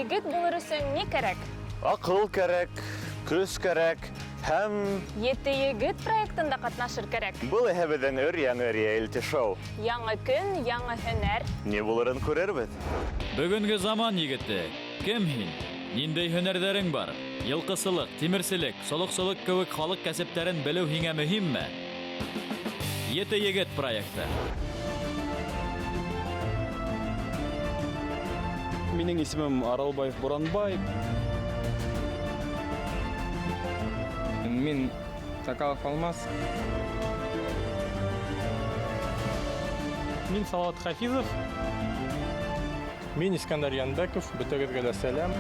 Егет булыр өсөн ни кәрәк? Аҡыл кәрәк, көс кәрәк һәм Ете егет проектында ҡатнашыр кәрәк. Был иһә беҙҙең өр-яңы реалити-шоу. Яңы көн, яңы һөнәр. Ни булырын күрербеҙ. Бөгөнгө заман егете, кем һин? Ниндәй һөнәрҙәрең бар? Йылҡысылыҡ, тимерселек, солоҡсолоҡ кеүек халыҡ кәсептәрен белеү һиңә мөһимме? Ете егет проекты. Минең исемем Аралбаев Буранбай. Мин Сакалов Алмаз. Мин Салават Хафизов. Мин Искәндәр Янбәков, бөтәгеҙгә лә сәләм.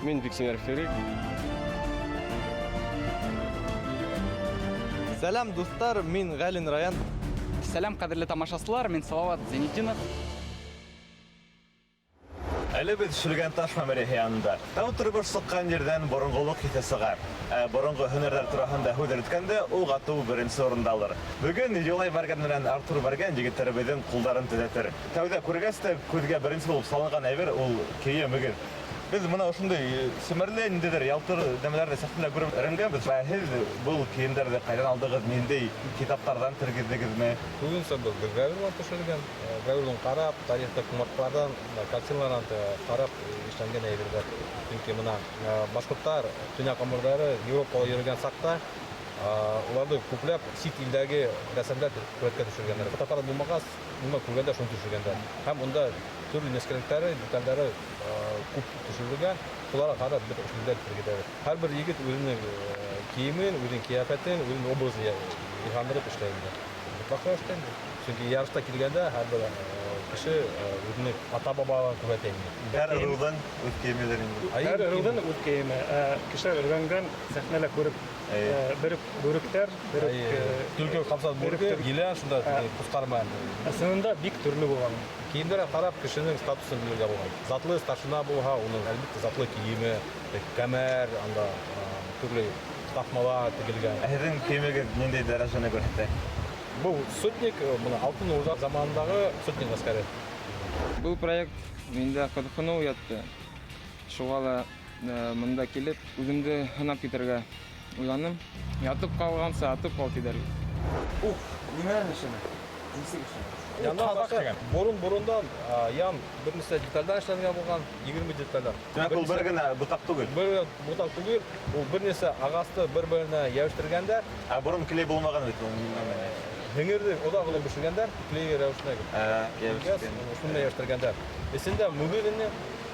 Мин Биксенер Ферик. Сәләм, дуҫтар, мин Ғәлин Раян. Сәләм, ҡәҙерле тамашасылар, мин Салават Зәйнетдинов. Әле беҙ Шүлгән таш мәмерйәһе янында. Тау тормош сыҡҡан ерҙән боронғолоҡ еҫе сыға. Ә боронғо һөнәрҙәр тураһында һүҙ йөрөткәндә, уҡ атыу беренсе урында алыр. Бөгөн Юлай Мәргән менән Артур Мәргән егеттәребеҙҙең ҡулдарын төҙәтер. Тәүҙә күргәс тә күҙгә беренсе булып салынған әйбер ул кейем бөгөн. Беҙ бына ошондай семәрле ниндәйҙер ялтыр нәмәләрҙе сәхнәлә күреп өйрәнгәнбеҙ. Ә һеҙ был кейемдәрҙе ҡайҙан алдығыҙ, ниндәй китаптарҙан тергеҙҙегеҙме? Күбенсә был гравюрҙан төшөрөлгән, гравюрҙан ҡарап, тарихта ҡомартҡыларҙан, картиналарҙан ҡарап эшләнгән әйберҙәр. Сөнки бына башҡорттар, төньяҡ амурҙары Европала йөрөгән саҡта уларҙы күпләп сит илдәге рәссамдар һүрәткә төшөргәндәр. Фотоаппарат булмағас, нимә күргәндәр, шуны төшөргәндәр. Һәм унда төрлө нескәлектәре, деталдәре күп төшөрөлгән. Шуларға ҡарап беҙ ошондай тергеҙәбеҙ. Һәр бер егет үҙенең кейемен, үҙенең ҡиәфәтен, үҙенең образын илһамландырып эшләй инде. Мотлаҡ рәүештә инде. Сөнки ярышта килгәндә һәр бер кеше үҙенең ата-бабаларын күрһәтә инде. Һәр ырыуҙың үҙ кейемеләре инде. Һәр ырыуҙың үҙ кейеме. Кешеләр өйрәнгән сәхнәлә күреп, бер үк бүректәр, бер үк, Төлкө ҡамсат бүрке, бер үк елән шунда ҡусҡар менән. Ысынында бик төрлө булған. Кейемдәргә ҡарап кешенең статусын белергә булған. Затлы старшина булһа, уның әлбиттә затлы кейеме, кәмәр, анда төрлө таҫмалар тегелгән. Ә һеҙҙең кейемегеҙ ниндәй дәрәжәне күрһәтә? Был сотник, бына Алтын Урҙа заманындағы сотник ғәскәре. Был проект миндә ҡыҙыҡһыныу уятты. Шуға ла бында килеп үҙемде һынап китергә уйланым. Ятып ҡалғанса атып ҡал тиҙәр. Ух, нимәнән эшләнә? Нисек эшләнә? Яндан башҡа борон-борондан ян бер нисә деталдән эшләнгән булған, 20 деталдән. Тимәк, ул бер генә ботаҡ түгел. Бер генә ботаҡ түгел, ул бер нисә ағасты бер-беренә йәбештергәндәр. Ә борон клей булмаған бит ул. Һеңерҙе оҙаҡ ғына бешергәндәр, клей рәүешенә. Йәбештергән. Шунда йәбештергәндәр. Эсендә мөгөҙ ине,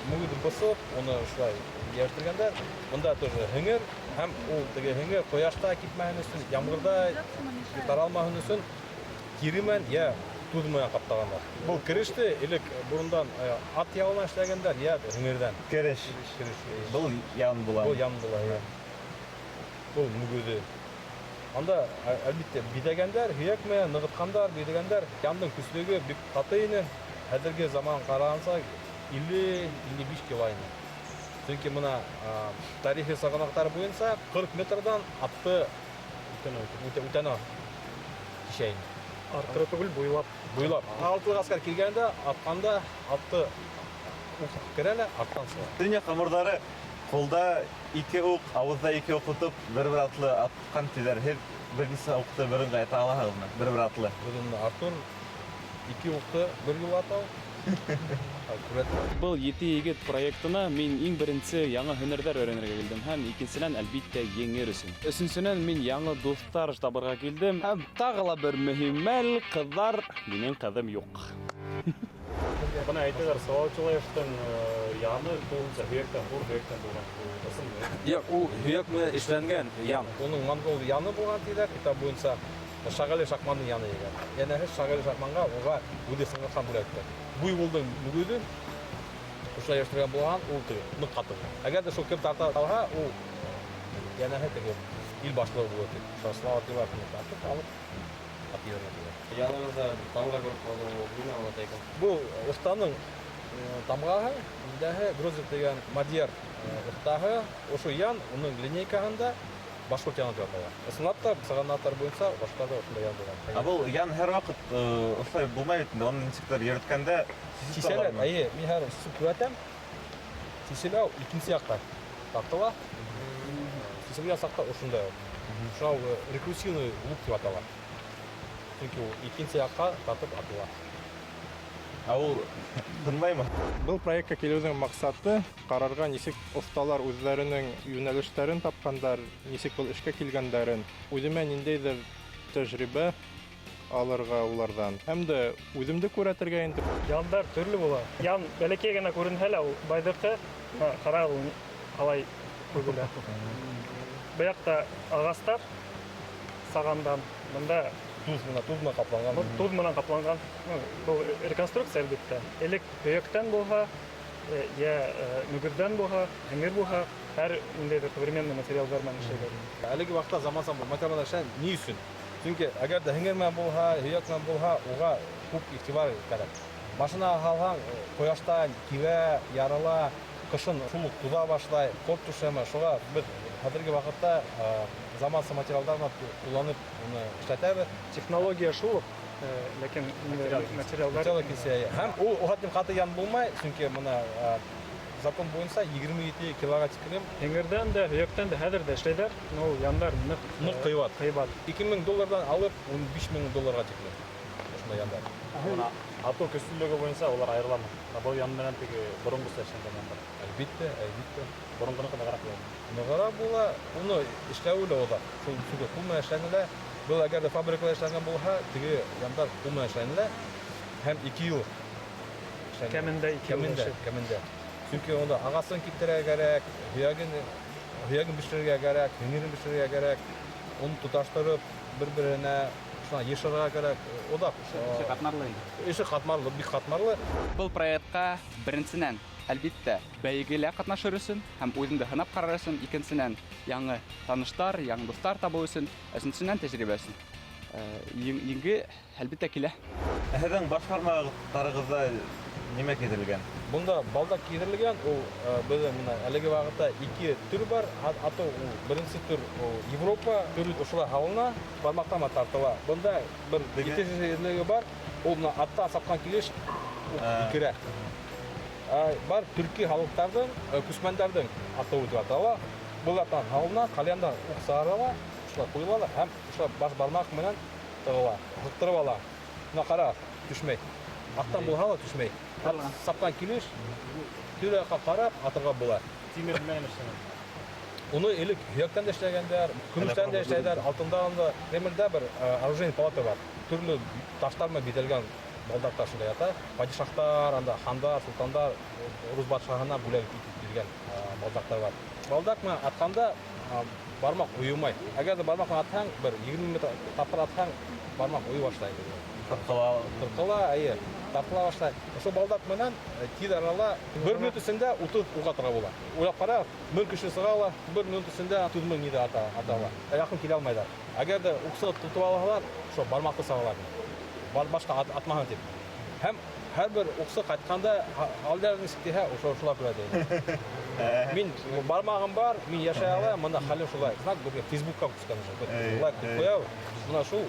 мөгөҙҙө бысып, уны шулай йәбештергәндәр. Бында тоже һеңер һәм ул теге һеңер ҡояшта кипмәһен өсөн, ямғырҙа таралмаһын өсөн тире менән йә туҙ менән ҡаптағандар. Был кереште элек борондан ат ялынан эшләгәндәр, йә һеңерҙән. Кереш. Кереш. Был ян була. Был ян була, йә. Был мөгөҙө. Анда әлбиттә биҙәгәндәр, һөйәк менән нығытҡандар, биҙәгәндәр. Яндың көслөгө бик ҡаты ине. Хәҙерге заман ҡарағанса илле, илле биш кило ине. Сөнки бына тарихи сығанаҡтар буйынса 40 метрҙан атты үтәне кисә ине. Арттырып түгел, буйлап. Буйлап. Алтылы ғәскәр килгәндә, атҡанда атты уҡ керә лә арттан сыға. Донъя ҡамырҙары ҡулда ике уҡ, ауыҙҙа ике уҡ тотоп, бер-бер атлы атҡан тиҙәр. Һеҙ бер нисә уҡты бер ыңғай ата алаһығыҙмы? Бер-бер атлы. Бөгөн Артур ике уҡты бер юлы ата ул. Был Ете егет проектына мин иң беренсе яңы һөнәрҙәр өйрәнергә килдем һәм икенсенән, әлбиттә, еңер өсөн. Өсөнсөнән, мин яңы дуҫтар табырға килдем. Һәм тағы ла бер мөһим мәл, ҡыҙҙар, минең ҡыҙым юҡ. Бына әйтәләр, Салават Юлаевтың яны тулыһынса һөйәктән, ҙур һөйәктән булған. Ысынмы? Юҡ, ул һөйәк менән эшләнгән ян. Уның монгол яны булған тиҙәр, китап буйынса Шағали Шаҡмандың яны егән. Йәнәһе Шағали Шаҡманға уға үҙе Сыңғыҙхан бүләк итте. Буйволдың мөгөҙө ошолай йәбештергән булған, ул теге ныҡ ҡаты. Әгәр ҙә шул кем тарта алһа, ул йәнәһе теге ил башлығы булыр тип. Шул Салават Юлаев тартып алып ат ебәргән тиҙәр. Янығыҙҙа тамға күреп ҡалдым, ул нимә аңлата икән? Был оҫтаның тамғаһы, миндәһе Грозев тигән мадьяр оҫтаһы, ошо ян уның линейкаһында Башҡорт яны тип атала. Ысынлап та, сығанаҡтар буйынса башҡорттарҙа ошондай ян булған. Ә был ян һәр ваҡыт ошолай булмай бит инде, уны нисектер йөрөткәндә сисәләр. Эйе, мин хәҙер сисеп күрһәтәм. Сиселә, икенсе яҡта тартыла. Сиселгән саҡта ошондай ул. Шуға ул рекурсивный лук тип атала. Сөнки ул икенсе яҡҡа тартып атыла. Ә ул тынмаймы? Был проектҡа килеүҙең маҡсаты ҡарарға, нисек оҫталар үҙҙәренең йүнәлештәрен тапҡандар, нисек был эшкә килгәндәрен, үҙемә ниндәйҙер тәжрибә алырға уларҙан һәм дә үҙемде күрһәтергә инде. Яндар төрлө була. Ян бәләкәй генә күренһә лә, ул байҙыҡы, ҡара, ул ҡалай күрелә. Был яҡта ағастар сағандан, бында Туҙ менән, туҙ менән ҡапланған. Был туҙ менән ҡапланған. Был реконструкция, әлбиттә. Элек һөйәктән булһа, йә мөгөҙҙән булһа, һеңер булһа, һәр ниндәйҙер современный материалдар менән эшләйҙәр. Әлеге ваҡытта заманса материалдар эшләй. Ни өсөн? Сөнки әгәр ҙә һеңер менән булһа, һөйәк менән булһа, уға күп иғтибар кәрәк. Машинаға һалһаң, ҡояштан кибә, ярыла, ҡышын шул уҡ туҙа башлай, ҡорт төшәме. Шуға беҙ хәҙерге ваҡытта заманса материалдар ҡулланып уны эшләтәбеҙ. Технология шул уҡ, ләкин материалдар Материал икенсе. Һәм ул уға тиклем ҡаты ян булмай, сөнки бына закон буйынса 27 килоға тиклем. Һеңерҙән дә, һөйәктән дә хәҙер ҙә эшләйҙәр, но ул яндар ныҡ, ныҡ ҡыйбат. Ҡыйбат. 2000 долларҙан алып 15 000 долларға тиклем ошондай яндар. Бына атыу көслөлөгө буйынса улар айырыламы? Был ян менән теге боронғоса эшләнгән яндар. Әлбиттә, әлбиттә. Боронғоноҡо нығыраҡ була. Нығыраҡ була, уны эшләүе лә оҙаҡ. Шул сөнки ҡул менән эшләнелә. Был әгәр ҙә фабрикала эшләнгән булһа, теге яндар ҡул менән эшләнелә һәм 2 йыл эшләнелә. Кәмендә 2 йыл Кәмендә, эшләнелә. кәмендә. Сөнки унда ағасын киптерергә кәрәк, һөйәген бешерергә кәрәк, һеңерен бешерергә кәрәк, уны тоташтырып бер-береһенә шуна йышырға кәрәк. Оҙаҡ. Эше ҡатмарлы инде. Эше ҡатмарлы, бик ҡатмарлы. Был проектҡа беренсенән, әлбиттә, бәйгелә ҡатнашыр өсөн һәм үҙеңде һынап ҡарар өсөн, икенсенән, яңы таныштар, яңы дуҫтар табыу өсөн, өсөнсөнән, тәжрибә өсөн. Еңге, әлбиттә, килә. Ә һеҙҙең баш бармаҡтарығыҙҙа нимә кейҙерелгән? Бында балдаҡ кейҙерелгән, ул беҙҙең бына әлеге ваҡытта ике төр бар. Атыу ул беренсе төр, ул Европа төрө ошолай һалына, бармаҡтан тартыла. Бында бер етешһеҙлеге бар, ул бына атта сапҡан килеш һикерә. Бар төрки халыҡтарҙың, күсмәндәрҙең атыуы тип атала. Был яҡтан һалына, ҡальяндан уҡ сығарыла, ошолай ҡуйыла ла һәм ошолай баш бармаҡ менән тығыла, һыҡтырып ала. Бына ҡара, төшмәй. Аттан булһа ла төшмәй. Ат сапҡан килеш төрлө яҡҡа ҡарап атырға була. Тимер менән эшләнә. Уны элек һөйәктән дә эшләгәндәр, көмөштән дә эшләйҙәр, алтындан да. Кремлдә бер оружейный палата бар. Төрлө таштар менән биҙәлгән балдаҡтар шунда ята. Падишахтар, анда хандар, солтандар, рус батшаһына бүләк итеп биргән балдаҡтар бар. Балдаҡ менән атҡанда бармаҡ уйымай. Әгәр ҙә бармаҡ менән атһаң, бер 20 метр тапҡыр атһаң, бармаҡ уйый башлай. Тартҡыла. Тартҡыла, эйе, тартыла башлай. Ошо балдаҡ менән тиҙ арала бер минут эсендә 30 уҡ атырға була. Уйлап ҡара, 1000 кеше сыға ла, бер минут эсендә 30 000 ниҙе ата ала. Яҡын килә алмайҙар. Әгәр ҙә уҡсы тотоп алһалар, ошо бармаҡты сағалар. Бар башҡа атмаһын тип. Һәм һәр бер уҡсы ҡайтҡанда алдар нисек тиһә, ошо шулай күрә тине. Мин бармағым бар, мин йәшәй алам, бында хәлем шулай. Знак беҙгә Фейсбукка күскән уже. Лайк тип ҡуябыҙ. Бына шул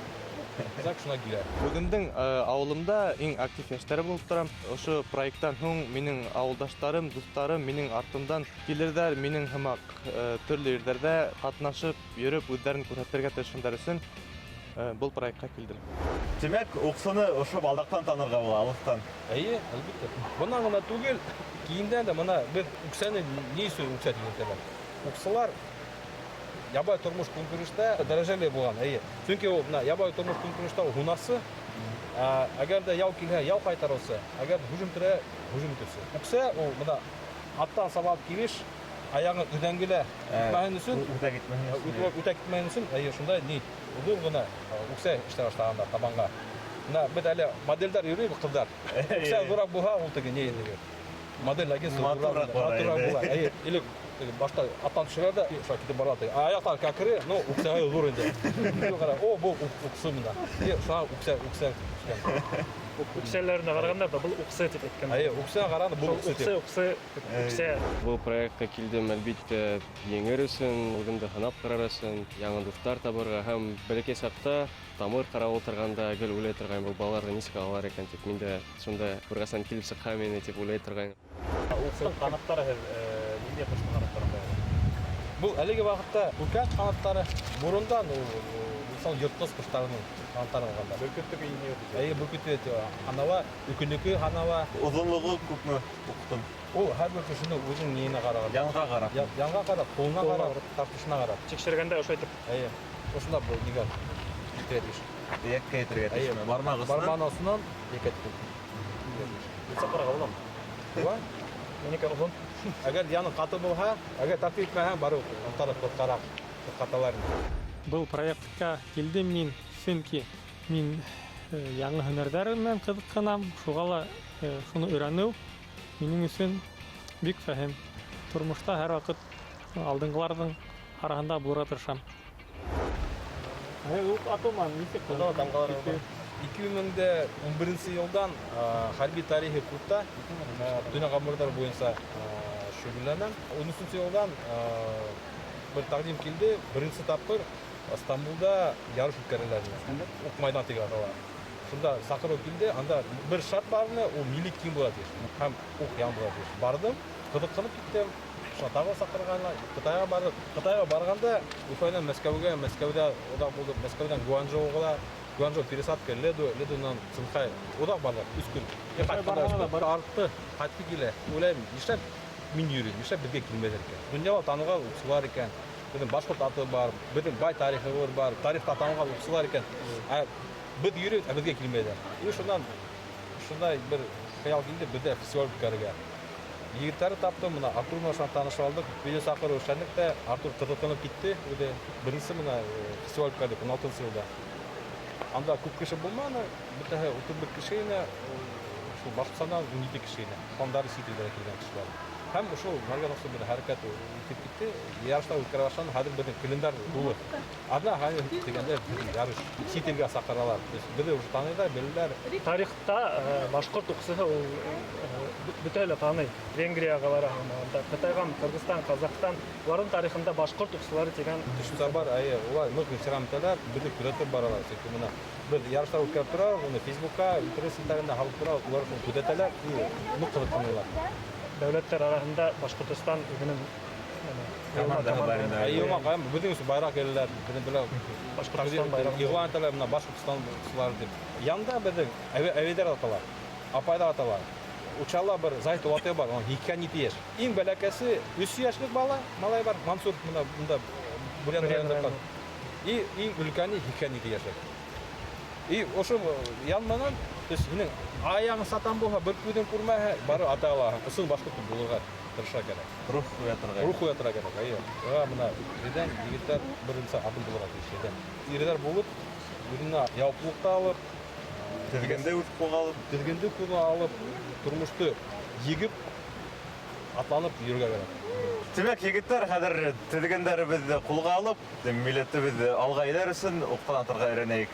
знак шуна килә. Үҙемдең ауылымда иң актив йәштәр булып торам. Ошо проекттан һуң минең ауылдаштарым, дуҫтарым минең артымдан килерҙәр, минең һымаҡ төрлө ерҙәрҙә ҡатнашып, йөрөп, үҙҙәрен күрһәтергә тырышҡандар өсөн был проектҡа килдем. Тимәк, уҡсыны ошо балдаҡтан танырға була, алыҫтан. Эйе, әлбиттә. Бынан ғына түгел, кейемдән дә бына беҙ үксәне ни өсөн үксә тип әйтәләр? Уҡсылар ябай тормош көнкүрештә дәрәжәле булған, эйе. Сөнки ул бына ябай тормош көнкүрештә ул һунарсы, әгәр ҙә яу килһә, яу ҡайтарыусы, әгәр ҙә һөжүм иттерә, һөжүм итеүсе. Үксә ул бына аттан сабап килеш, аяғы үҙәнгелә үтмәһен өсөн, Үтә китмәһен өсөн. Үтә китмәһен өсөн, эйе, шундай ни, ҙур ғына үксә эшләй башлағандар табанға. Бына беҙ әле моделдәр йөрөйбөҙ, ҡыҙҙар. Үксә ҙурыраҡ булһа, ул теге ни теге. Модель агентство Матурыраҡ ҙурыраҡ була була. инде. Эйе, элек Теге башта аттан төшөрә дә шулай китеп бара теге. Аяҡтары кәкре, ну, үксәһе ҙур инде. Ҡара, о, был уҡсы бында. И шуға үксә, үксә төшкән. Үксәләренә ҡарағанда да был уҡсы тип әйткән. Әйе, үксә ҡарағанда был уҡсы тип. Уҡсы, уҡсы, үксә. Был проектҡа килдем, әлбиттә, еңер өсөн, үҙемде һынап ҡарар өсөн, яңы дуҫтар табырға һәм бәләкәй саҡта тамыр ҡарап ултырғанда гел уйлай торғайным, был балаларҙы нисек алалар икән тип. Мин дә шунда бер ҡасан килеп сыҡһам ине тип уйлай торғайным. Уҡтың ҡанаттары һеҙ ниндәй ҡоштоң ҡанаттарын ҡуяһығыҙ? Был әлеге ваҡытта үркәс ҡанаттары, борондан ул, мисал, йыртҡыс ҡоштарының ҡанаттарын алғандар. Бөркөттөкө ине юҡ. Эйе, бөркөттө һанала, өкөнөкө һанала. Оҙонлоғо күпме уҡтың? Ул һәр бер кешенең үҙенең ниенә ҡараған. Янға ҡарап. Янға ҡарап, ҡулына Ҡулына ҡарап, ҡарап. тартышына ҡарап. Тикшергәндә ошо итеп. Эйе. Ошонда был нигә килтерә тейеш. Эйәккә етерергә Эйе. тейешме? Бармаҡ осонан? Бармаҡ осонан эйәккә тиклем. Үлсәп ҡарарға буламы? Була. Минеке оҙон. Әгәр яны ҡаты булһа, әгәр тартып итмәһәң, барып ултырып ҡотҡараҡ, ҡотҡаталар инде. Был проектҡа килдем мин, сөнки мин яңы һөнәрҙәр менән ҡыҙыҡһынам, шуға ла шуны өйрәнеү минең өсөн бик фәһем. Тормошта һәр ваҡыт алдынғыларҙың араһында булырға тырышам. Уҡ атылман, нисек Унда тамғалар бар. Ике мең дә ун беренсе йылдан хәрби тарихи клубта төньяҡ ғүмерҙәр буйынса шөғөлләнәм. Ун өсөнсө йылдан бер тәҡдим килде, беренсе тапҡыр Стамбулда ярыш үткәрелә ине. Уҡ майҙан тигән атала. Шунда саҡырыу килде, анда бер шарт бар ине, ул милли кейем була тейеш һәм уҡ ян була тейеш. Барҙым, ҡыҙыҡһынып киттем. Шунда тағы саҡырғанlar, Ҡытайға барҙыҡ. Ҡытайға барғанда Уфадан Мәскәүгә, Мәскәүҙә оҙаҡ булдыҡ, Мәскәүҙән Гуанчжоуға, Гуанчжоу пересадка, Леду, Ледунан Цинхай. Оҙаҡ барҙыҡ, өс көн. Ҡытай Ҡайтҡанда өс барғанда көн. бар. Артты, ҡайтҡы килә. Уйлайым, нишләп мин йөрөйөм, нишләп беҙгә килмәйҙәр икән? Донъяла танылған уҡсылар икән. Беҙҙең башҡорт аты бар, беҙҙең бай тарихыбыҙ бар, тарихта танылған уҡсылар икән. Ә беҙ йөрөйбөҙ, ә беҙгә килмәйҙәр. И шунан шундай бер хыял килде, беҙҙә фестиваль үткәрергә. Егеттәрҙе таптым, бына Артур менән шунан танышып алдыҡ. Видео саҡырыу эшләнек тә, Артур ҡыҙыҡһынып китте. Үҙе беренсе бына фестиваль үткәрҙек ун алтынсы йылда. Анда күп кеше булманы, бөтәһе утыҙ бер кеше ине, шул Башҡортостандан ун ете кеше ине. Ҡалғандары сит илдәрҙән килгән кешеләр. Һәм ошо Мәргән Аҡсу бер хәрәкәт үтеп китте. Ярыштар үткәрә башланы, хәҙер беҙҙең календарь тулы. Аҙна һайын тигәндә беҙҙең ярыш сит илгә саҡыралар. То есть беҙҙе уже таныйҙар, беләләр. Тарихта башҡорт уҡсыһы ул бөтәһе лә таный. Венгрияға бараһың, анда Ҡытайға, Ҡырғыҙстан, Ҡаҙағстан, уларҙың тарихында башҡорт уҡсылары тигән төшөнсә бар. Эйе, улар ныҡ ихтирам итәләр, беҙҙе күҙәтеп баралар. Сөнки бына беҙ ярыштар үткәреп торабыҙ, уны Фейсбукка, интернет селтәрендә һалып торабыҙ, улар шуны күҙәтәләр, ныҡ ҡыҙыҡһыналар. Дәүләттәр араһында Башҡортостан үҙенең командаһы бар инде. Эйе, уңа ҡарам, беҙҙең өсөн байраҡ эләләр, беҙҙең белән Башҡортостан байрағы. Иғлан итәләр, бына Башҡортостан уҡсылары тип. Янда беҙҙең әбейҙәр атала, апайҙар атала. Учала бер Заһит Улатай бар, уның һикһән ете йәш. Иң бәләкәсе өс йәшлек бала, малай бар, Мансур бына бында Бурян районында ҡалған. И иң өлкәне һикһән ете йәшлек. И ошо ян менән, то есть һинең аяғың сатан булһа, бер күҙең күрмәһә, бары ата алаһың. Ысын башҡорт булырға тырыша кәрәк. Рух уятырға. Рух уятырға кәрәк, эйе. Уға бына ирҙән егеттәр беренсе аҙым булырға тейеш, ирҙән. Ирҙәр булып, үҙенә яуаплылыҡты алып, теҙгенде үҙ ҡулға алып, теҙгенде ҡулға алып, тормошто егеп, атланып йөрөргә кәрәк. Тимәк, егеттәр, хәҙер теҙгендәребеҙҙе ҡулға алып, милләтебеҙҙе алға әйҙәр өсөн уҡтан атырға өйрәнәйек.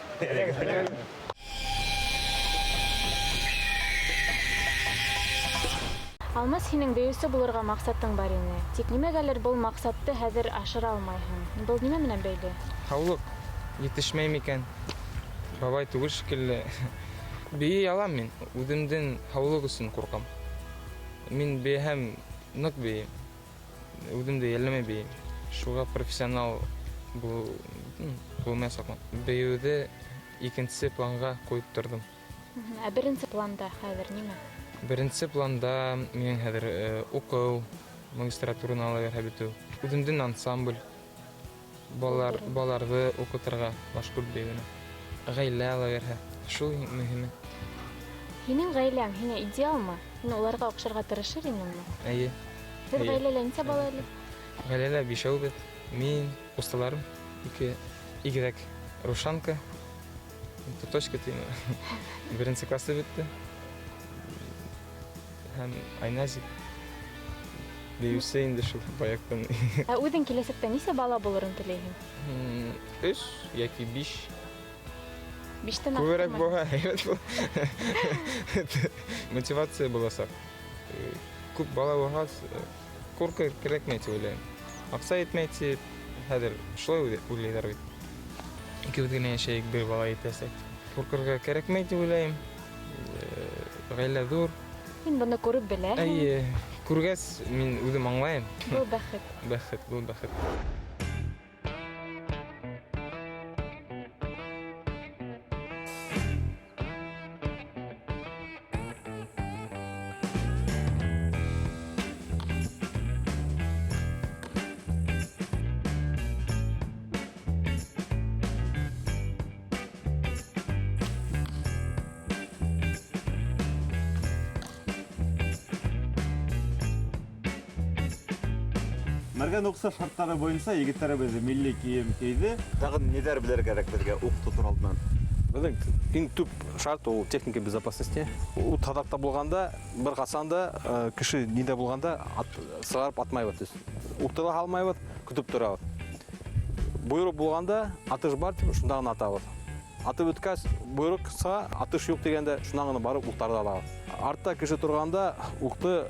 Алмас, һинең бейеүсе булырға маҡсатың бар ине. Тик нимәгәлер был маҡсатты хәҙер ашыра алмайһың. Был нимә менән бәйле? Һаулыҡ етешмәй микән? Бабай түгел шикелле. Бейей алам мин. Үҙемдең һаулыҡ өсөн ҡурҡам. Мин бейеһәм, ныҡ бейем. Үҙемде йәлләмәй бейем. Шуға профессионал булмаясаҡмын. Бейеүҙе икенсе планға ҡуйып торҙом. Ә беренсе планда хәҙер нимә? Беренсе планда минең хәҙер уҡыу, магистратураны ала бирһә бөтөү. Үҙемдең ансамбль, балаларҙы уҡытырға башҡорт бейеүенә. Ғаилә ала бирһә, шул иң мөһиме. Һинең ғаиләң һиңә идеалмы? Һин уларға оҡшарға тырышыр инеңме? Эйе. Һеҙ Эйе. ғаиләлә нисә бала әле? Ғаиләлә бишәү беҙ. Мин, ҡустыларым, ике игеҙәк Рушанка, Тоточка тиме. Беренсе классы бөттө. Һәм Айназик. Бейеүсе инде шул баяҡтан. Ә үҙең киләсәктә нисә бала булырын теләйһең? 3 йәки 5. Биштән Күберәк артыҡмы? булһа, һәйбәт була. Мотивация буласаҡ. Күп бала булғас, ҡурҡыр кәрәкмәй тип уйлайым. Аҡса етмәй тип, хәҙер шулай уйлайҙар бит. Икебеҙ генә йәшәйек, бер бала етәсәк. Ҡурҡырға кәрәкмәй тип уйлайым. Ғаилә ҙур. Һин быны күреп беләһең. Эйе, күргәс мин үҙем аңлайым. Был бәхет. Бәхет, был бәхет. Мәргән уҡсы шарттары буйынса егеттәребеҙ милли кейем кейҙе. Тағын ниҙәр белергә кәрәк беҙгә уҡ тотор алдынан? Беҙҙең иң төп шарт ул техника безопасности. Ут һаҙаҡта булғанда, бер ҡасан да кеше ниҙә булғанда сығарып атмайбыҙ. Утты ла һалмайбыҙ, көтөп торабыҙ. Бойороҡ булғанда атыш бар тип шунда ғына атабыҙ. Атып үткәс, бойороҡ сыға, атыш юҡ тигәндә шунан ғына барып уҡтарҙы алабыҙ. Артта кеше торғанда уҡты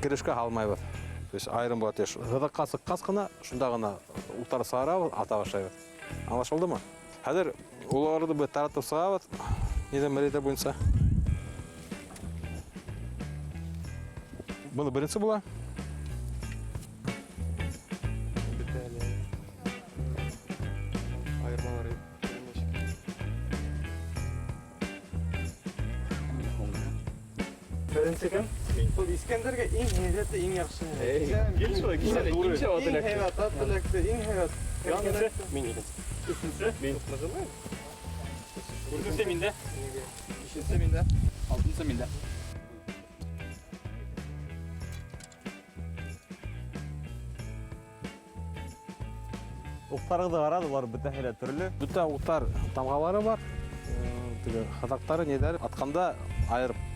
керешкә һалмайбыҙ. То есть айырым була тиеш. Һыҙаҡҡа сыҡҡас ҡына, шунда ғына уҡтар сығарабыҙ, ата башлайбыҙ. Аңлашылдымы? Хәҙер уларҙы беҙ таратып сығабыҙ, ниҙән мәрйәтә буйынса. Быны беренсе була. Беренсе кем? Был Искәндәргә иң һәйбәте, иң яҡшы. Эй, кил шулай, кил әле, икенсе ат Иң эләкте. һәйбәт ат эләкте, иң һәйбәт. Икенсе? Мин икенсе. Өсөнсө? Мин. Дүртенсе миндә. Бишенсе миндә. Алтынсы миндә. Уҡтарығыҙҙы ҡарағыҙ, улар бөтәһе лә төрлө. Бөтә уҡтар тамғалары бар. Теге һаҙаҡтары, ниҙәре атҡанда айырып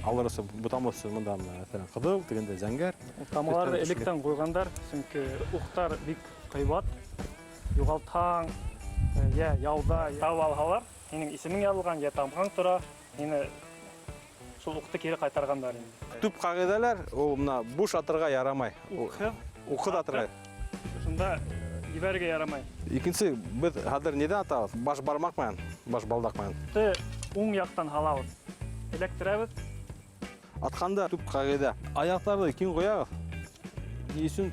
алыр өсөн, бутамаҫ өсөн бында, мәҫәлән, ҡыҙыл, тегендә зәңгәр. Тамғаларҙы Төҫтәр электән ҡуйғандар, сөнки уҡтар бик ҡыйбат. Юғалтһаң, йә яуҙа тап алһалар, һинең исемең яҙылған, йә тамғаң тора, һине шул уҡты кире ҡайтарғандар инде. Төп ҡағиҙәләр ул бына буш атырға ярамай. Уҡһыҙ Уҡһыҙ атырға. Шунда ебәрергә ярамай. Икенсе, беҙ хәҙер ниҙән атабыҙ? Баш бармаҡ менән, баш балдаҡ менән. Уҡты уң яҡтан һалабыҙ. Эләктерәбеҙ. Атҡанда төп ҡағиҙә. Аяҡтарҙы киң ҡуябыҙ. Ни өсөн?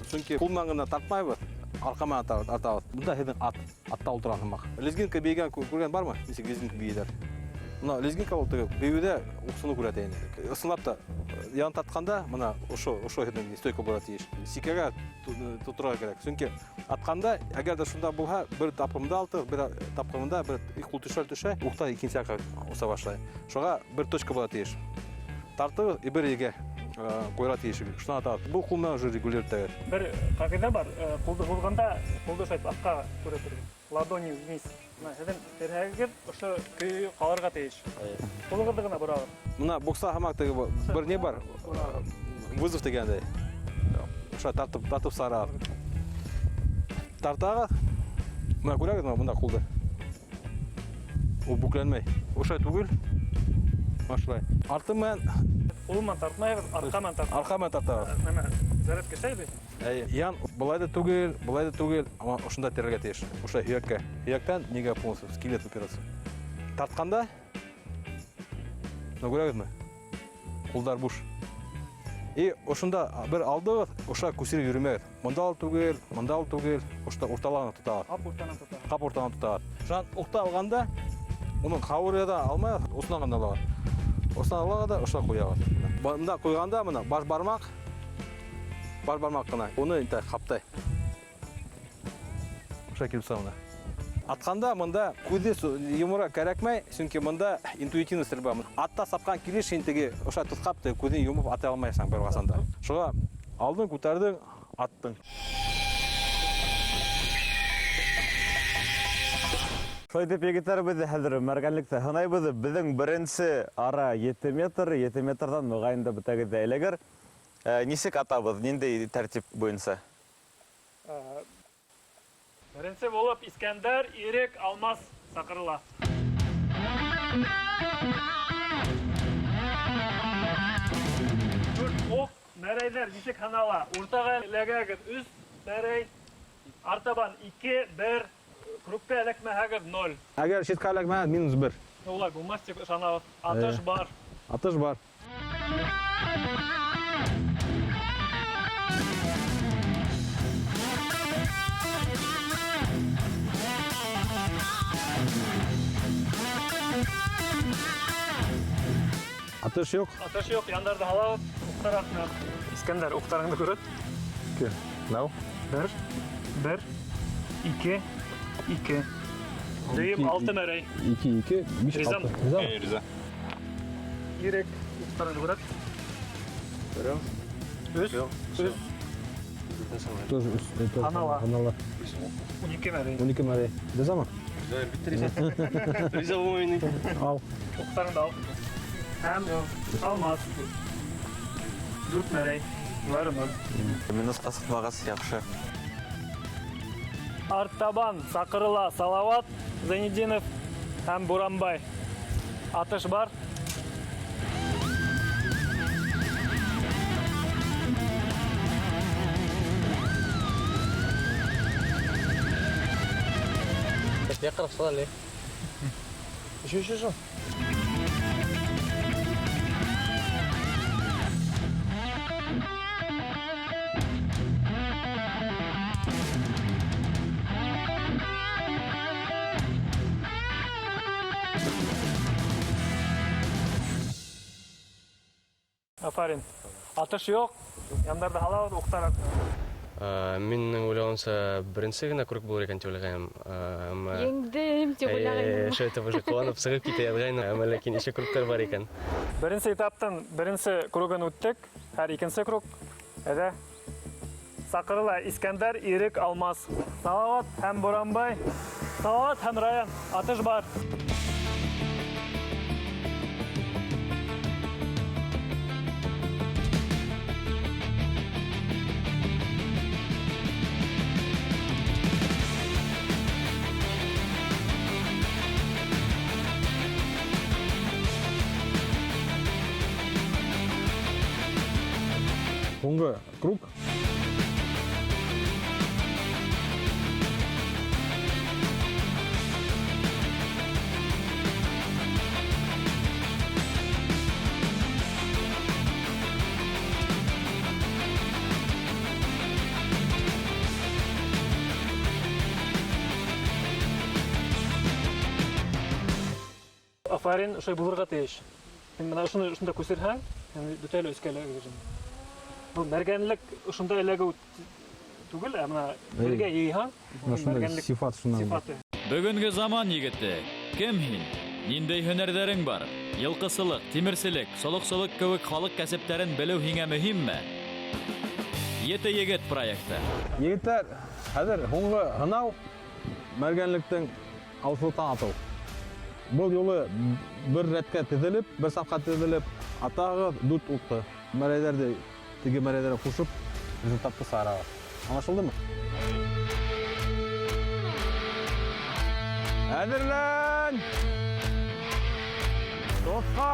Сөнки ҡул менән генә тартмайбыҙ, арҡа менән атабыҙ. Бында һеҙҙең ат, атта ултырған һымаҡ. Лезгинка бейегән күргән бармы? Нисек лезгинка бейейҙәр? Бына лезгинка ул теге бейеүҙә уҡсыны күрһәтә инде. Ысынлап та, ян тартҡанда бына ошо һеҙҙең стойка булырға тейеш. Сикәгә тоторға кәрәк. Сөнки атҡанда, әгәр ҙә шунда булһа, бер тапҡырында алты, бер тапҡырында бер ҡул төшә, төшә, уҡта икенсе яҡҡа оса башлай. Шуға бер точка була тейеш. Тартығыҙ, бер ергә ҡуйырға тейеш. Шунан атабыҙ. Был ҡул менән уже регулировать итәбеҙ. Бер ҡағиҙә бар, ҡулды һуҙғанда ҡулды шулай аҫҡа күрһәтергә. Ладонью вниз. Бына һеҙҙең терһәгегеҙ ошо көйө ҡалырға тейеш. Ҡулығыҙҙы ғына борағыҙ. Бына бокста һымаҡ теге бер ни бар? Вызов тигәндәй. Ошо тартып сығарағыҙ. Тартағыҙ. Бына күрәгеҙме бында ҡулды? Ул бүкләнмәй. Ошай түгел. Башлай. Арты менән Ҡул менән тартмайығыҙ, арҡа менән тартығыҙ. Арҡа менән тартағыҙ. Нәмә, зарядка эшләйбеҙ? Әйе. Ян былай да түгел, былай да түгел, ама ошонда терергә тейеш. Ошо һөйәккә. Һөйәктән нигә полностью скелет упираться. Тартҡанда, мына күрәгеҙме? Ҡулдар буш. И ошонда бер алдығыҙ, ошо күсереп йөрөмәгеҙ. Мында ал түгел, мында ал түгел, ошонда урталағын тотағыҙ. Ҡап уртанан тотағыҙ. Ҡап уртанан тотағыҙ. Шунан уҡты алғанда, уның ҡауыры да алмайғыҙ, осонан ғына алағыҙ. Осонан алағыҙ да ошо ҡуяғыҙ. Бында ҡуйғанда бына баш бармаҡ, баш бармаҡ ҡына, уны инде ҡаптай. Ошо килеп сыға бына. Атҡанда мында күҙҙе йоморға кәрәкмәй, сөнки мында интуитивный стрельба. Атта сапҡан килеш һин теге ошо тотҡап теге күҙен йомоп ата алмайһың бер ҡасан да. Шуға алдың, күтәрҙең, аттың. Шулай итеп, егеттәр, беҙ хәҙер мәргәнлектә һынайбыҙ. Беҙҙең беренсе ара 7 метр, 7 метрҙан моғайын да бөтәгеҙ ҙә эләгер. Нисек атабыҙ, ниндәй тәртип буйынса? Беренсе булып Искәндәр, Ирек, Алмаз саҡырыла. Дүрт уҡ, мәрәйҙәр нисек һанала? Уртаға эләгәгеҙ 3 мәрәй, артабан 2, 1, кругка эләкмәһәгеҙ 0. Әгәр ситкә эләкмәһә, минус 1. Улай булмаҫ тип ышанабыҙ. Атыш бар. Атыш бар. Атыш юҡ. Атыш юҡ, яндарҙы һалабыҙ, уҡтар артынан. Искәндәр, уҡтарыңды күрһәт. Ике. Нау. 1, 1, 2, 2. Дөйөм 6 мәрәй. 2, 2, 5, Ризам. 6. Ризам. Эй, Риза. Ирек, уҡтарыңды күрһәт. Берәү. Өс, өс. Тоже өс, тоже Һанала. Һанала. 12 мәрәй. 12 мәрәй. Ризамы? Риза, әлбиттә, риза. Риза булмай инде. Ал. Уҡтарыңды ал. Һәм Алмаз. 4 мәрәй. Улары 0. Минусҡа сыҡмағас яҡшы. Артабан саҡырыла Салават, Зайнетдинов һәм Буранбай. Атыш бар. Яҡыныраҡ сыға әле. Еще, еще, еще. Афарин. Атыш юҡ, яндарҙы һалабыҙ, уҡтар артынан. Минең уйлауымса, беренсе генә круг булыр икән тип уйлағайным. Әммә Еңдем тип уйлағайным. Шул итеп уже ҡыуанып сығып китә яҙғайным, әммә ләкин нисә кругтар бар икән. Беренсе этаптың беренсе кругын үттек, һәр икенсе круг. Әйҙә. Саҡырыла Искәндәр, Ирек, Алмаз. Салават һәм Буранбай. Салават һәм Раян. Атыш бар. Һуңғы круг. Афарин, ошолай булырға тейеш. Һин бына ошоно ошонда күсерһәң, һин бөтә лә өскә эләгер. Был мәргәнлек ошонда эләгеү түгел, ә бына бергә йыйһаң, Бына шундай мәргәнлек сифат шунан. сифаты. Бөгөнгө заман егете, кем һин? Ниндәй һөнәрҙәрең бар? Йылҡысылыҡ, тимерселек, солоҡсолоҡ кеүек халыҡ кәсептәрен белеү һиңә мөһимме? Ете егет проекты. Егеттәр, хәҙер һуңғы һынау мәргәнлектең ауыҙлыҡтан атыу. Был юлы бер рәткә теҙелеп, бер сафҡа теҙелеп, атағыҙ дүрт уҡты. Мәрәйҙәрҙе теге мәрәйҙәргә ҡушып, результатты сығарағыҙ. Аңлашылдымы? Әҙерлән! Тоҫҡа!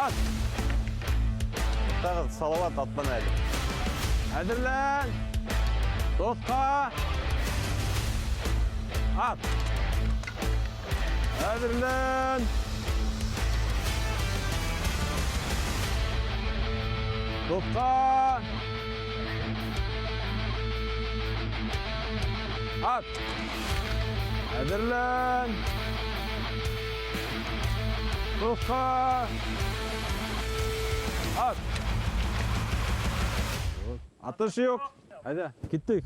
Ат! Тағы Салават атманы әле. Әҙерлән! Тоҫҡа! Ат! Әҙерлән! Тоҫҡа! Ат! Әҙерлән! Тоҫҡа! Ат! Атыш юҡ. Әйҙә, киттек.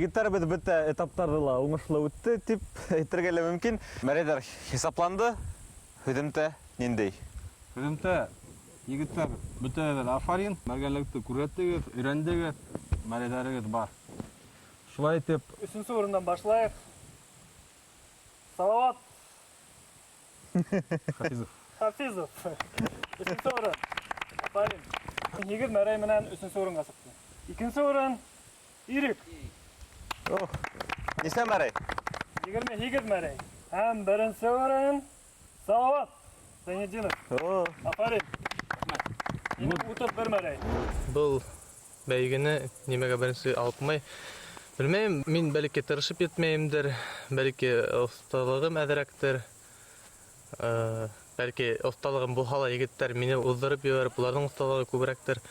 Егеттәребеҙ бөтә этаптарҙы ла уңышлы үтте тип әйтергә лә мөмкин. Мәрәйҙәр хисапланды. Һөҙөмтә ниндәй? Һөҙөмтә, егеттәр, бөтәгеҙгә лә афарин. Мәргәнлекте күрһәттегеҙ, өйрәндегеҙ, мәрәйҙәрегеҙ бар. Шулай итеп, Өсөнсө урындан башлайыҡ. Салават Хафизов. Хафизов. Өсөнсө урын. Афарин. 8 мәрәй менән өсөнсө урынға сыҡты. Икенсе урын Ирек. Ох. Нисә мәрәй? 28 мәрәй. Һәм беренсе урын Салават Зайнетдинов. Афарин. 31 мәрәй. Был бәйгене нимәгә беренсе алып ҡуймай? Белмәйем, мин бәлки тырышып етмәйемдер, бәлки оҫталығым әҙерәктер. Бәлки оҫталығым булһа ла егеттәр мине уҙҙырып ебәреп, уларҙың оҫталығы күберәктер.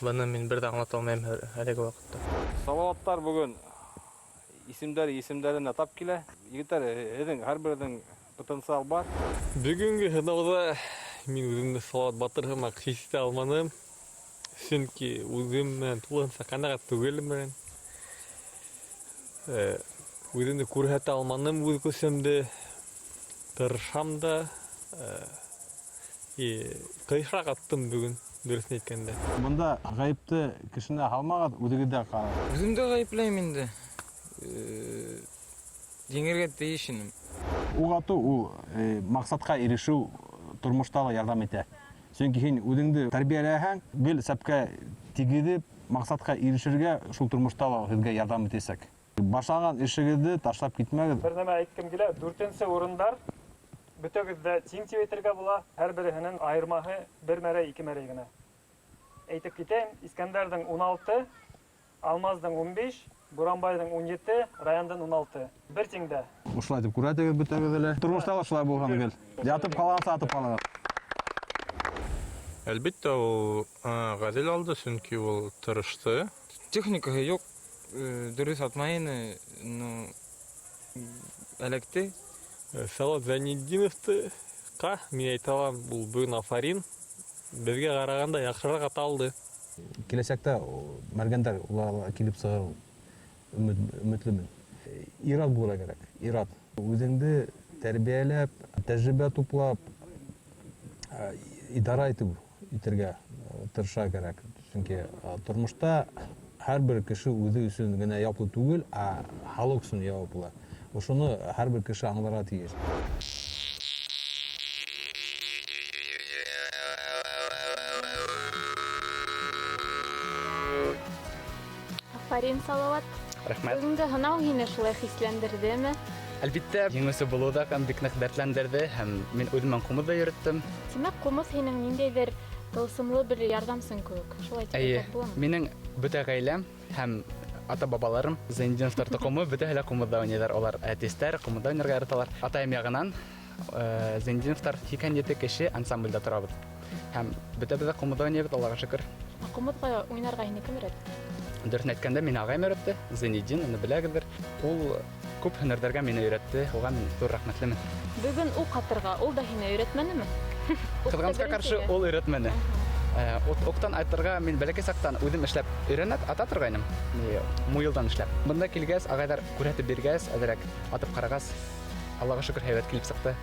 Быны мин бер ҙә аңлата алмайым әлеге ваҡытта. Салаваттар бөгөн исемдәре исемдәренә тап килә. Егеттәр, һеҙҙең һәр береҙҙең потенциал бар. Бөгөнгө һынауҙа мин үҙемде Салават батыр һымаҡ хис итә алманым. Сөнки үҙем менән тулыһынса ҡәнәғәт түгелмен. Үҙемде күрһәтә алманым үҙ көсөмдө. Тырышам да, ҡыйышыраҡ аттым бөгөн, дөрөҫөн әйткәндә. Бында ғәйепте кешене һалмағыҙ, үҙегеҙҙә ҡалыр. Үҙемде ғәйепләйем инде. Еңергә тейеш инем. Уҡ атыу ул маҡсатҡа ирешеү тормошта ла ярҙам итә. Сөнки һин үҙеңде тәрбиәләһәң, гел сәпкә тигеҙеп, маҡсатҡа ирешергә шул тормошта ла һеҙгә ярҙам итәсәк. Башлаған эшегеҙҙе ташлап китмәгеҙ. Бер нәмә әйткем килә, дүртенсе урындар бөтәгеҙ ҙә тиң тип әйтергә була. Һәр береһенең айырмаһы бер мәрәй, ике мәрәй генә. Әйтеп китәйем, Искәндәрҙең 16, Алмаздың 15, Буранбайҙың 17, Раяндың 16. Бер тиңдә. Ошолай итеп күрәтегеҙ бөтәгеҙҙе лә. Тормошта ла шулай булған гел. Ятып ҡалғанса атып ҡалығыҙ. Әлбиттә, ул ғәҙел алды, сөнки ул тырышты. Техникаһы юҡ, дөрөҫ атмай ине, но эләкте. Салават Зайнетдиновты ҡа, мин әйтә алам, ул бөгөн афарин. Беҙгә ҡарағанда яҡшыраҡ ата алды. Киләсәктә мәргәндәр улар килеп сығыр өмөтлөмөн. Ират булырға кәрәк, ират. Үҙеңде тәрбиәләп, тәжрибә туплап, идара итергә тырыша кәрәк. Сөнки тормошта һәр бер кеше үҙе өсөн генә яуаплы түгел, ә халыҡ өсөн яуаплы. Ошоно һәр бер кеше аңларға тейеш. Афарин, Салават. Рәхмәт. Бөгөнгө һынау һине шулай хисләндерҙеме? Әлбиттә, еңеүсе булыу ҙа һәм бик ныҡ дәртләндерҙе, һәм мин үҙем менән ҡумыҙ ҙа йөрөттөм. Тимәк, ҡумыҙ һинең ниндәйҙер тылсымлы бер ярҙамсың кеүек. Шулай тип Эйе, әйтһәк буламы? минең бөтә ғаиләм һәм ата-бабаларым Зайнетдиновтар тоҡомо бөтәһе лә ҡумыҙҙа уйнайҙар. Улар әртистәр, ҡумыҙҙа уйнарға яраталар. Атайым яғынан Зайнетдиновтар 87 кеше ансамблдә торабыҙ. Һәм бөтәбеҙ ҙә ҡумыҙҙа уйнайбыҙ, Аллаға шөкөр. Ә ҡумыҙға уйнарға һине кем өйрәтте? Дөрөҫөн әйткәндә, мине ағайым өйрәтте, Зайнетдин, уны беләгеҙҙер. Ул күп һөнәрҙәргә мине өйрәтте, уға мин ҙур рәхмәтлемен. Бөгөн уҡ атырға ул да һине өйрәтмәнеме? Ҡыҙғанысҡа ҡаршы, ул өйрәтмәне. Уҡтан айтырға мин бәләкәй саҡтан үҙем эшләп өйрәнә ата торғайным, муйылдан эшләп. Бында килгәс, ағайҙар күрһәтеп биргәс, әҙерәк атып ҡарағас, Аллаға шөкөр, һәйбәт килеп сыҡты.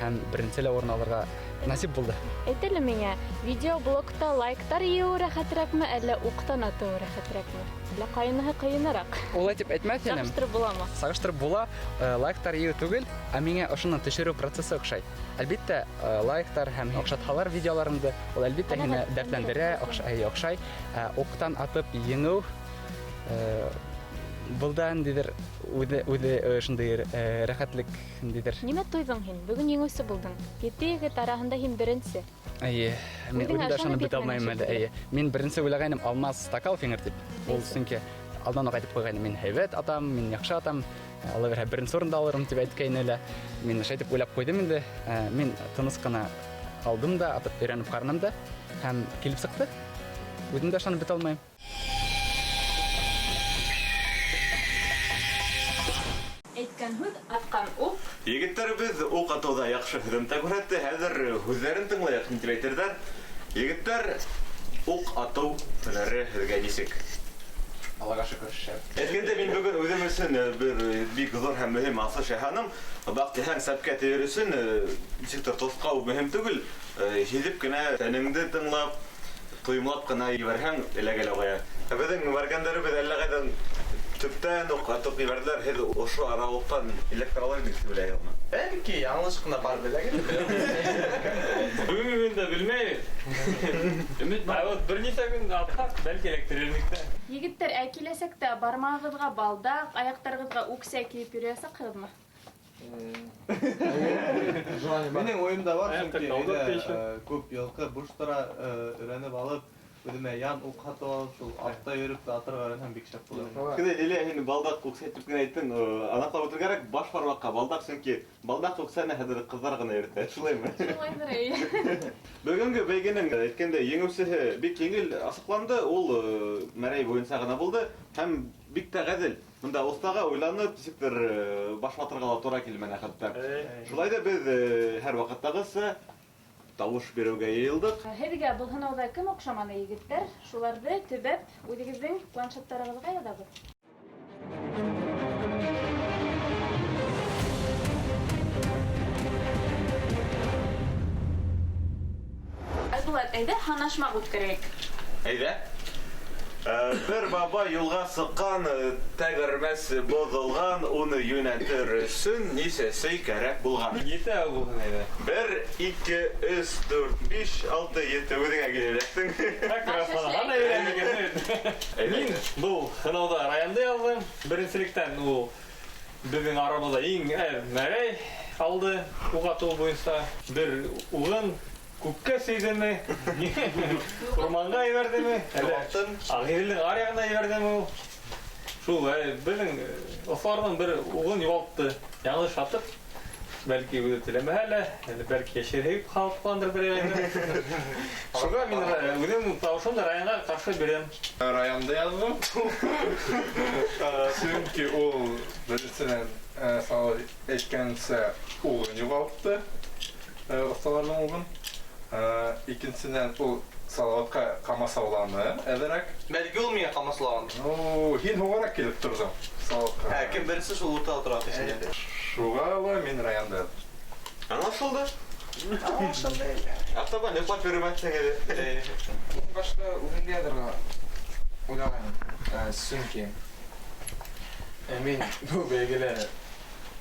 Һәм беренсе лә урын алырға насип булды. Әйт әле миңә, видеоблогта лайктар йыйыу рәхәтерәкме, әллә уҡтан атыу рәхәтерәкме? Әллә ҡайыныһы ҡыйыныраҡ? Улай тип әйтмәҫ инем. Сағыштырып буламы? Сағыштырып була. Лайктар йыйыу түгел, ә миңә ошоно төшөрөү процессы оҡшай. Әлбиттә, лайктар һәм оҡшатһалар видеоларымды, ул әлбиттә һине Ҡәнәғәт дәртләндерә, оҡшай. Уҡтан атып еңеү, был да ниндәйҙер үҙе шундай рәхәтлек ниндәйҙер. Нимә тойҙоң һин? Бөгөн еңеүсе булдың. 7 егет араһында һин беренсе. Эйе, мин Үҙеңә үҙем дә ышанып ышанып бөтә етмәнең алмайым әле. шикелле. Эйе, мин беренсе уйлағайным Алмаз Стакалов еңер тип. Ул сөнки алдан уҡ әйтеп ҡуйғайны, мин һәйбәт атам, мин яҡшы атам, Алла бирһә беренсе урынды алырым тип әйткәйне лә. Мин шулай итеп уйлап ҡуйҙым инде. Мин тыныс ҡына алдым да, атып өйрәнеп ҡараным да һәм килеп сыҡты. Үҙем дә ышанып бөтә алмайым. Әйткән һүҙ, атҡан уҡ. Егеттәребеҙ уҡ атыуҙа яҡшы һөҙөмтә күрһәтте. Хәҙер һүҙҙәрен тыңлайыҡ, ни тип әйтерҙәр. Егеттәр, уҡ атыу һөнәре һеҙгә нисек? Аллаға шөкөр, шәп. Әйткәндә, мин бөгөн үҙем өсөн бер бик ҙур һәм мөһим асыш яһаным. Баҡтиһәң, сәпкә тейер өсөн нисектер тоҫҡау мөһим түгел, һиҙеп кенә, тәнеңде тыңлап, тойомлап ҡына ебәрһәң, эләгә лә ҡуя. Ә беҙҙең мәргәндәребеҙ әллә ҡайҙан төптән үк атып ебәрҙеләр. Һеҙ ошо арауыҡтан эләктер алыр инегеҙ тип уйлайһығыҙмы? Бәлки, яңылыш ҡына барып эләгер. Бөгөнгө көндә белмәйбеҙ. Өмөт бар. Вот бер нисә көн атһаҡ, бәлки эләктерер инек тә. Егеттәр, ә киләсәктә бармағығыҙға балдаҡ, аяҡтарығыҙға үксә кейеп йөрөйәсәкһегеҙме? Минең уйымда бар, сөнки өйҙә күп йылҡы буш тора, өйрәнеп алып, үҙемә ян уҡ һатып алып, шул атта йөрөп атырға өйрәнһәм бик шәп булыр. Кенә Лилия, һин балдаҡ үксә итеп кенә әйттең, аныҡлап үтергә кәрәк, баш бармаҡҡа балдаҡ, сөнки балдаҡ үксәне хәҙер ҡыҙҙар ғына йөрөтә, шулаймы? Шулайҙыр, эйе. Бөгөнгө бәйгенең әйткәндәй еңеүсеһе бик еңел асыҡланды, ул мәрәй буйынса ғына булды һәм бик тә ғәҙел. Бында оҫтаға уйланып, нисектер баш ватырға ла тура килмәне хатта. Шулай ҙа беҙ һәр ваҡыттағыса тауыш биреүгә йыйылдыҡ. Һеҙгә был һынауҙа кем оҡшаманы, егеттәр? Шуларҙы төбәп үҙегеҙҙең планшеттарығыҙға яҙабыҙ. Айбулат, әйҙә һанашмаҡ үткәрәйек. Әйҙә. Бер бабай юлға сыҡҡан, тәгәрмәс боҙолған, уны йүнәтер өсөн нисәсе кәрәк булған? Етәү булһын әйҙә. 1, 2, 3, 4, 5, 6, 7. Үҙеңә киләләктең. Как раз ана өйрәнмәгән. Мин был һынауҙа Раянды яҙҙым. Беренселектән ул беҙҙең арабыҙҙа иң әҙ мәрәй алды уҡ атыу буйынса. Бер уғын күккә сөйҙеме, урманға ебәрҙеме, әллә Ағиҙелдең ар яғына ебәрҙеме ул. Шул, беҙҙең оҫталарҙың бер уғын юғалтты. Яңылыш атып, бәлки үҙе теләмәһә лә, әле бәлки йәшереп ҡалып ҡалғандыр бер яғына. Шуға мин үҙем тауышымды Раянға ҡаршы бирәм. Раянды яҙҙым. Сөнки ул беренсенән, Салават әйткәнсә, уғын юғалтты, оҫталарҙың уғын. Икенсенән, ул Салаватҡа ҡамасауланы әҙерәк. Бәлки ул миңә ҡамасаулаған. Ну, һин һуңғараҡ килеп торҙоң Салаватҡа. Ә, кем беренсе шул уртала тора тиһең. Шуға ла мин Раянды яҙҙым. Аңлашылды. Аңлашылды. Артабан йоҡлап йөрөмәҫһең әле. Мин башта үҙемде яҙырға уйлағайным. Сөнки мин был бәйгелә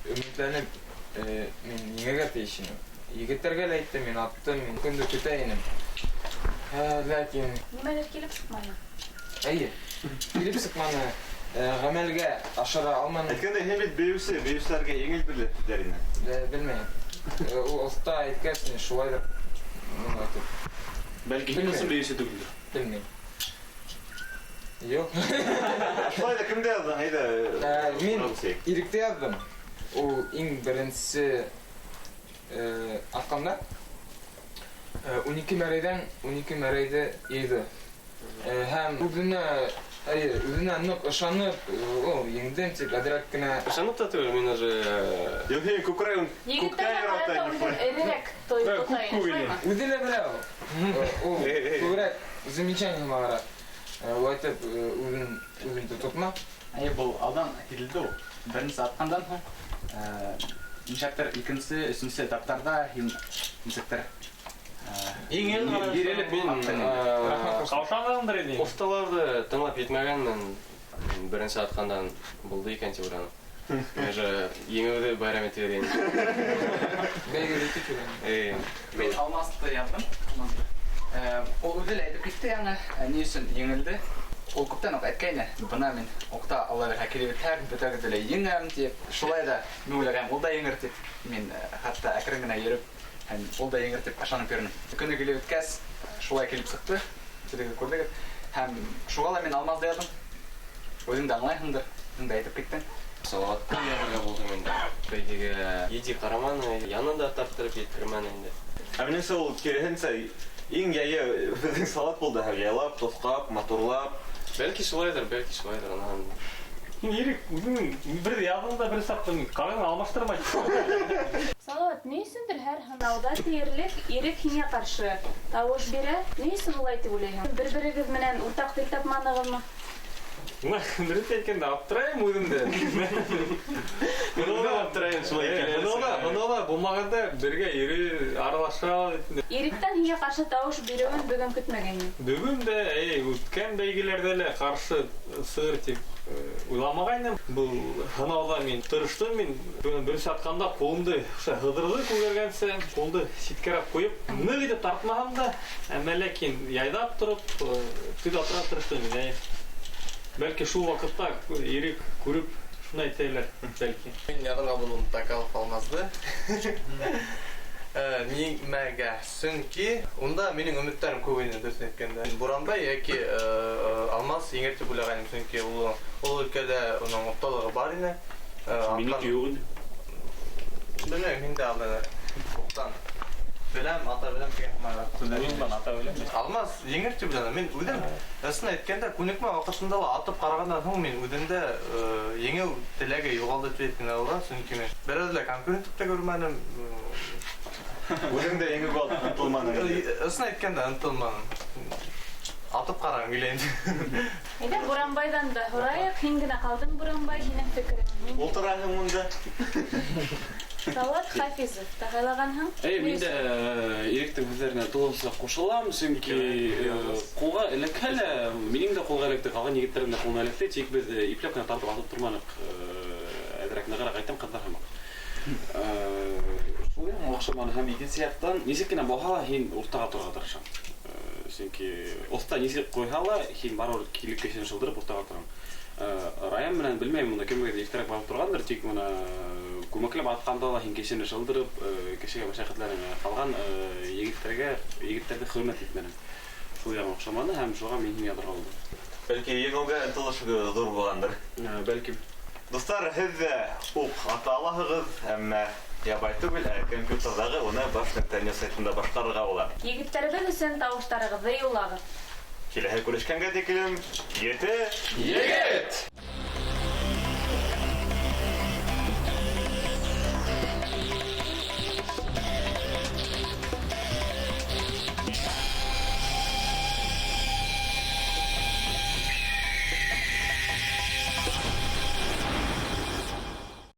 өмөтләнеп, мин еңергә тейеш инем. Егеттәргә лә әйттем, мин аттым, мин көндө көтә инем. Ләкин Нимәлер килеп сыҡманы? Эйе, килеп сыҡманы. Ғәмәлгә ашыра алманым. Әйткәндәй, һин бит бейеүсе, бейеүселәргә еңел бирелә тиҙәр ине. Белмәйем. Ул оҫта әйткәс, мин шулайҙыр моны әйтеп. Бәлки һин өсөн бейеүсе түгелдер? Белмәйем. Юҡ. Шулай ҙа кемде яҙҙың, әйҙә? Мин Иректе яҙҙым. Ул иң беренсе атҡанда 12 мәрәйҙән 12 мәрәйҙе йыйҙы. Һәм үҙенә ныҡ ышанып, ул еңдем тип әҙерәк кенә. Ышанып та түгел, мин уже Юҡ, һин күкрәгең Егеттәргә күккә ҡарата ярата үҙен эрерәк тота ине, шулаймы? Үҙе лә белә ул. Ул күберәк замечание ҡылара. Улай итеп, үҙен тотма. Әйе, был алдан һиҙелде ул. Беренсе атҡандан һуң, нисектер икенсе, өсөнсө этаптарҙа һин нисектер Еңел ғына бирелеп мин, ҡаушанғандыр инде. Оҫталарҙы тыңлап етмәгәнмен. Беренсе атҡандан булды икән тип уйланым. Мин уже еңеүҙе байрам итеп йөрөйөм. Бәйгеле итеп йөрөйөм. Эйе. Мин Алмасты яҙҙым. Алмазды. Ул үҙе лә әйтеп китте яңы, ни өсөн еңелде. Ул күптән үк әйткәйне, бына мин уҡта Алла бирһә килеп етһәк, бөтәгеҙҙе лә еңәм тип. Шулай ҙа мин уйлағайым, ул да еңер тип. Мин хатта әкрен генә йөрөп, һәм ул да еңер тип ышанып йөрөнөм. Көнө килеп еткәс, шулай килеп сыҡты. Үҙегеҙ күрҙегеҙ. Һәм шуға ла мин Алмазды яҙҙым. Үҙең дә аңлайһыңдыр, үҙең дә әйтеп киттең. Салаватты яҙырға булдым инде. Бәйгегә етди ҡараманы, янын да тарттырып еткермәне инде. Ә минеңсә, ул киреһенсә, иң яйы беҙҙең Салават булды, һәм яйлап, тоҫҡап, матурлап. Бәлки шулайҙыр, бәлки шулайҙыр, анан. Һин Ирек, үҙең бер яҙҙың да бер саҡтың ҡағын алмаштырмай. Салават, ни өсөндөр һәр һынауҙа тиерлек Ирек һиңә ҡаршы тауыш бирә? Ни өсөн улай тип уйлайһың? Бер-берегеҙ менән уртаҡ тел тапманығыҙмы? Дөрөҫ әйткәндә аптырайым үҙем дә. Бына аптырайым шулай икән. Бына ла булмағанда бергә йөрөй, аралаша. Иректән һиңә ҡаршы тауыш биреүен бөгөн көтмәгәйнем. Бөгөн дә, үткән бәйгеләрҙә лә ҡаршы сығыр тип уйламағайным. Был һынауҙа мин тырыштым, мин бөгөн беренсе атҡанда ҡулымды ошо һыҙырҙы күгәргәнсә, ҡулды ситкәрәк ҡуйып, ныҡ итеп тартмаһам да, әммә ләкин яйҙап тороп, төҙ атырға тырыштым мин. Бәлки шул ваҡытта Ирек күреп шуны әйтәләр, бәлки. Мин яҙырға булдым Токалов Алмазды. Нимәгә? Сөнки унда минең өмөттәрем күп ине, дөрөҫөн әйткәндә. Буранбай йәки Алмаз еңер тип уйлағайным, сөнки ул өлкәлә уның оҫталығы бар ине. Минеке юҡ ине. Белмәйем, һин дә алды. Уҡтан. Беләм, ата беләм тигән һымаҡ. Ата беләм. Алмаз еңер тип уйланым. Мин үҙем, ысын әйткәндә, күнекмә ваҡытында ла атып ҡарағандан һуң мин үҙемдә еңеү теләге юғалды тип әйткән була, сөнки мин берәүҙе лә конкурент итеп тә күрмәнем. Үҙең дә еңеүгә ынтылманың. Ысын әйткәндә ынтылманым. Атып ҡарағым килә инде. Әйҙә, Буранбайҙан да һорайыҡ. Һин генә ҡалдың, Буранбай, һинең фекерең. Ултыраһың унда. Салават Хафизов та һайлағанһың. Мин дә Иректең һүҙҙәренә тулыһынса ҡушылам, сөнки ҡулға эләкһә лә, минең дә ҡулға эләкте, ҡалған егеттәрҙең дә ҡулына эләкте, тик беҙ ипләп кенә тартып атып торманыҡ. Әҙерәк нығыраҡ әйтәм, ҡыҙҙар һымаҡ. Шул яҡ оҡшаманы, һәм икенсе яҡтан нисек кенә булһа ла һин уртаға торорға тырышаң. Сөнки оҫта нисек ҡуйһа ла, һин барыбер килеп кешене шылдырып уртаға тораң. Раян менән белмәйем, уны кемгәҙер иртәрәк барып торғандыр, тик бына күмәкләп атҡанда ла һин кешене шылдырып, кешегә мәшәҡәтләнә ҡалған егеттәрҙе хөрмәт итмәнең. Шул яғы оҡшаманы һәм шуға мин һиңә торға булдым. Бәлки еңеүгә ынтылыш ҙур булғандыр. Бәлки. Дуҫтар, һеҙ ҙә уҡ ата алаһығыҙ, әммә ябай түгел, ә компьютерҙағы уны баш.news сайтында башҡарырға була. Егеттәребеҙ өсөн тауыштарығыҙҙы юллағыҙ. Киләһе күрешкәнгә тиклем, ете егет!